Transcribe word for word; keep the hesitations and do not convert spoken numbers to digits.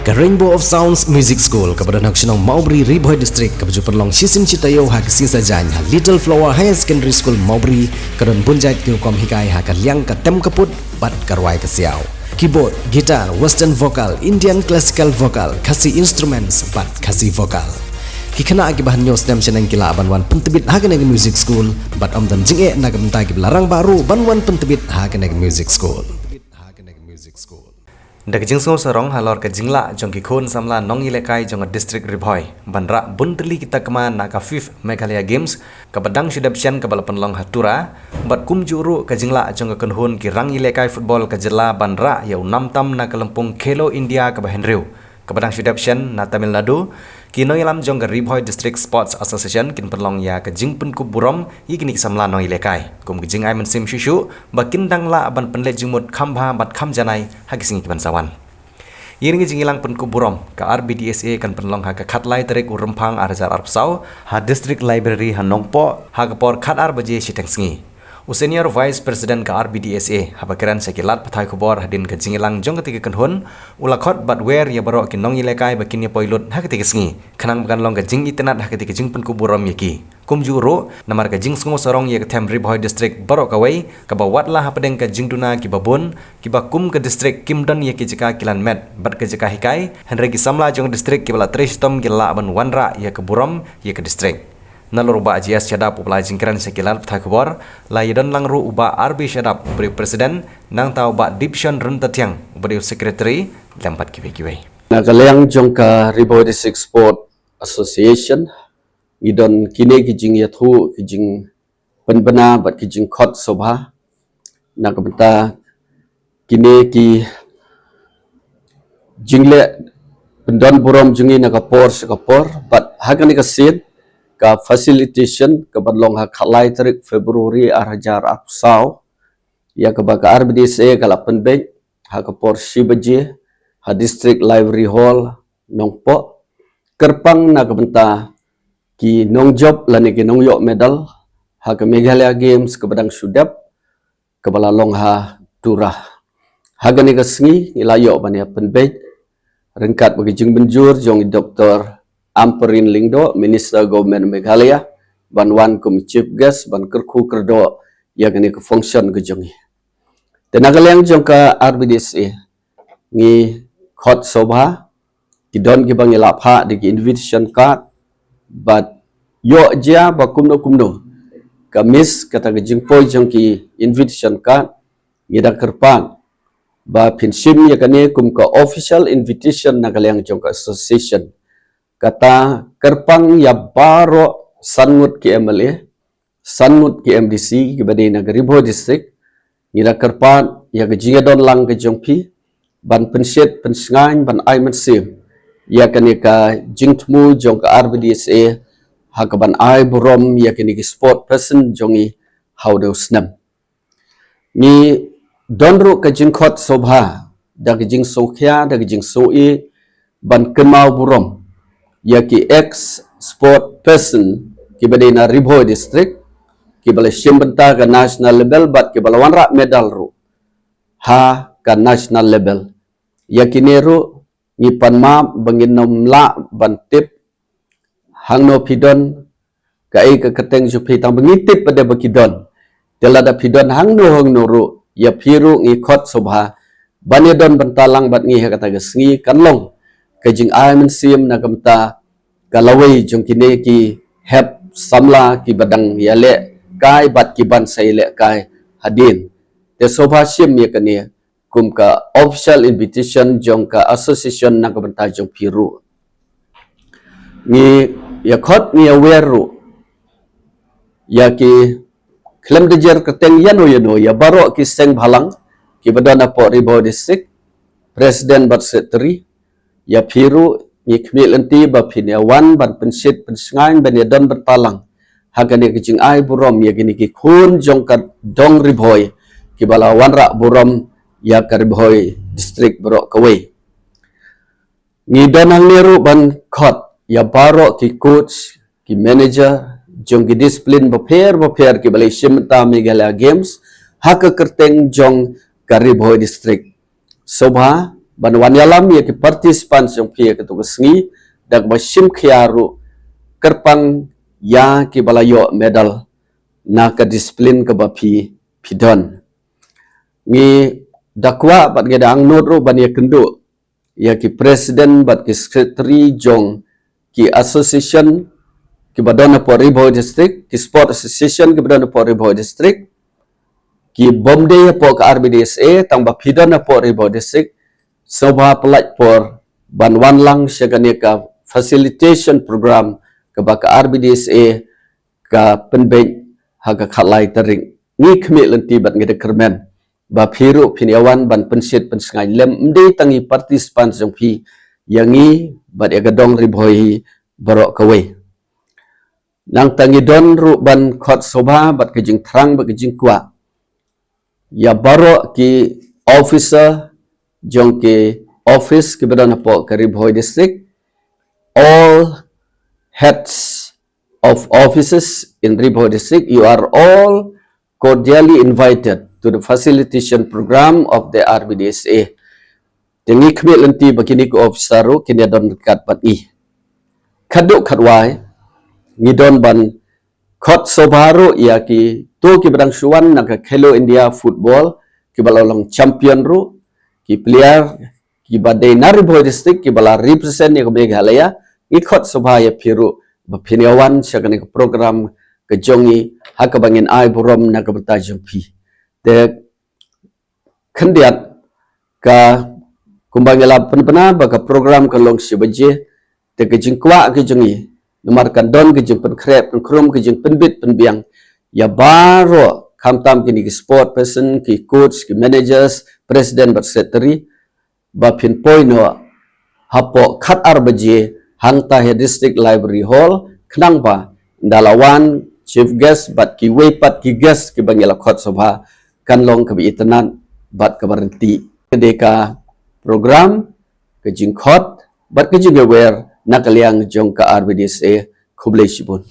Ka Rainbow of Sounds Music School kaba don ha ka shnong Mawbri, Ri Bhoi District, kaba ju pynlong shisien shi taïew ha ka sngi Saitjaiñ ha Little Flower Higher Secondary School Mawbri, ka don bun jait ki rukom hikai ha ka liang ka tem ka put bad ka rwai ka siaw. Keyboard, guitar, western vocal, Indian classical vocal, Khasi instruments bad Khasi vocal. Ki khynnah kiba hynñiew snem shaneng ki lah ban wan pyntbit ha kane ka music school bad ym don jingeh na ka bynta kiba la rangbah ruh ban wan pyntbit ha kane ka music school. Da ka jingsngewsarong halor ka jinglah jong ki khun samla nongïalehkai jong ka district Ri Bhoi ban rah bun tylli ki takma na ka fifth Meghalaya Games kaba dang shu dep shen kaba la pynlong ha Tura, bad kumjuh ruh ka jinglah jong ka kynhun ki rangïalehkai football ka jylla ban rah ïa u nam tam na ka lympung Khelo India kaba hynriew kaba dang shu dep shen na Tamil Nadu, ki nongïalam jong ka Ri Bhoi District Sports Association kin pynlong ïa ka jingpynkup burom ïa kine ki samla nongïalehkai kum ka jingai mynsiem shuh shuh ba kin dang lah ban pynleit jingmut kham bha bad kham janai ha ki sngi kiban sa wan. Ïa kane ka jingïalang pynkup burom ka R B D S A kan pynlong ha ka khatlai tarik u Rymphang ar hajar arphew saw ha District Library ha Nongpoh ha ka por khatar baje shiteng sngi. U Senior Vice President ka R B D S A haba kren sha ki lad pathai khubor hadien ka jingïalang jong katei ka kynhun, u la khot bad wer ïa baroh ki nongïalehkai ba kin ïa poi lut ha katei ka sngi khnang ba kan long ka jingitynnad ha katei ka jingpynkup burom ïa ki. Kumjuh ruh, namar ka jingsngewsarong ïa ka them Ri Bhoi District baroh kawei, kaba watla hapdeng ka jingduna kiba bun, kiba kum ka district kim don ïa ki jaka kilan met bad ka jaka hikai, hynrei ki samla jong ka district kiba la trei shitom ki la lah ban wanrah ïa ka burom ïa ka district. Nalor u Bah G S Shadap uba la jingkren sha ki lad pathai khubor, la ïadon lang ruh u Bah R B Shadap uba dei u president, nangta u Bah Dipshon Ryntathiang uba dei u secretary, lem bad kiwei kiwei. Na ka liang jong ka Ri Bhoi District Sport Association, ngi don kine ki jingïathuh, ki jingpynbna bad ki jingkhot sngewbha na ka bynta kine ki jingleh pyndon burom jong ngi na ka por sha ka por, bad ha kane ka sien ka facilitation kaban long ha khatlai tarik February ar hajar arphew saw, ïa kaba ka R B D S A ka la pynbeit ha ka por shi baje ha District Library Hall Nongpoh, kyrpang na ka bynta ki nongjop lane ki nongïoh medal ha ka Meghalaya Games kaba dang shu dep, kaba la long ha Tura. Ha kane ka sngi ngi la ïoh ban ïa pynbeit ryngkat bad ka jingmynjur jong i Doctor Ampareen Lyngdoh, Minister Government Meghalaya, ban wan kum chief guest ban kyrkhu kyrdoh ïa kane ka function ka jong ngi. Te na ka liang jong ka R B D S A ngi khot sngewbha, ki don kiba ngi la phah da ki invitation card, bad ïoh jia ba kumno kumno ka miss kata ka jingpoi jong ki invitation card, ngi da kyrpad ba phin shim ïa kane kum ka official invitation na ka liang jong ka association. Kata kyrpang ïa baroh san ngut ki M L A, san ngut ki M D C kiba dei na ka Ri Bhoi District, ngi da kyrpad ïa ka jingïadon lang ka jong phi ban pynshit pynshngaiñ ban ai mynsiem ïa kane ka jingthmu jong ka R B D S A ha kaban ai burom ïa kine ki sport person jong ngi ha u dei u snem. Ngi don ruh ka jingkhot sngewbha da ka jingsngewkhia da ka jingsngewsih ban kynmaw burom ïa ki ex sport person kiba dei na Ri Bhoi District, kiba la shim bynta ka national level bad kiba la wanrah medal ruh ha ka national level. Ïa kine ruh ngi pan map ba ngin ym lah ban tip hangno phi don, kaei ka kyrteng jong phi, tang ba ngi tip pat de ba ki don. Te lada phi don hangno hangno ruh, ïa phi ruh ngi khot sngewbha ban ïadon bynta lang bad ngi ha kata ka sngi, kan long ka jingai mynsiem na ka bynta ka lawei jong kine ki hep samla kiba dang ïalehkai bad kiban sa ïalehkai hadien. Te sngewbha shim ïa kane kum ka official invitation jong ka association na ka bynta jong phi ruh. Ngi ïa khot ngi ïa wer ruh ïa ki khlem da jer kyrteng ïano ïano, ïa baroh ki seng bhalang kiba don hapoh Ri Bhoi District, president bad secretary, ïa phi ruh ngi khmih lynti ba phin ïa wan ban pynshit pynshngaiñ ban ïadon bynta lang ha kane ka jingai burom ïa kine ki khun jong ka dong Ri Bhoi kiba la wanrah burom ïa ka Ri Bhoi District baroh kawei. Ngi don hangne ruh ban khot ïa baroh ki coach, ki manager jong ki discipline bapher bapher kiba la shim bynta Meghalaya Games ha ka kyrteng jong ka Ri Bhoi District. Sngewbha ban wan ïalam ïa ki participants jong phi ïa katu ka sngi da kaba shim khia ruh kyrpang ïa kiba la ïoh medal na ka discipline kaba phi phi don. Ngi da kwah bad ngi da angnud ruh ban ïa kynduh ïa ki president bad ki secretary jong ki association kiba don hapoh Ri Bhoi District, ki sport association kiba don hapoh Ri Bhoi District, ki bym dei hapoh ka R B D S A tang ba phi don hapoh Ri Bhoi District, sngewbha pyllait por ban wan lang sha kane ka facilitation program kaba ka R B D S A ka pynbeit ha ka khatlai tarik. Ngi khmih lynti bad ngi da kyrmen ba phi ruh phin ïa wan ban pynshit pynsngain lem, ym dei tang ïa participants jong phi, ïa ngi bad ïa ka dong Ri Bhoi hi baroh kawei. Nangta ngi don ruh ban khot sngewbha bad ka jingthrang bad ka jingkwah ïa baroh ki officer jong ki office kiba don hapoh ka Ri Bhoi District, all heads of offices in Ri Bhoi District, you are all cordially invited to the facilitation program of the R B D S A. Te ngi khmih lynti ba kine ki officer ruh kin ïa don ryngkat bad ngi. Khadduh khatwai ngi don ban khot sngewbha ruh ïa kito kiba dang shu wan na ka Khelo India Football, kiba la long champion ruh, ki player kiba dei na Ri Bhoi District kiba la represent ïa ka Meghalaya. Ngi khot sngewbha ïa phi ruh ba phin ïa wan sha kane ka program ka jong ngi ha kaba ngin ai burom na ka bynta jong phi. Te khyndiat ka, kumba ngi la pynbna ba ka program ka long shi baje, te ka jingkwah ka jong ngi namar kan don ka jingpynkhreh pynkhrum, ka jingpynbit pynbiang ïa baroh, khamtam kine ki sport person, ki coach, ki managers, president bad secretary, ba phin poi noh hapoh khatar baje hangta ha District Library Hall, khnang ba ynda la wan chief guest bad kiwei pat ki guest kiba ngi la khot sngewbha kan long kaba itynnad bad kaba ryntih. Ka dei ka program ka jingkhot bad ka jingïawer na ka liang jong ka R B D S A. Khublei shibun.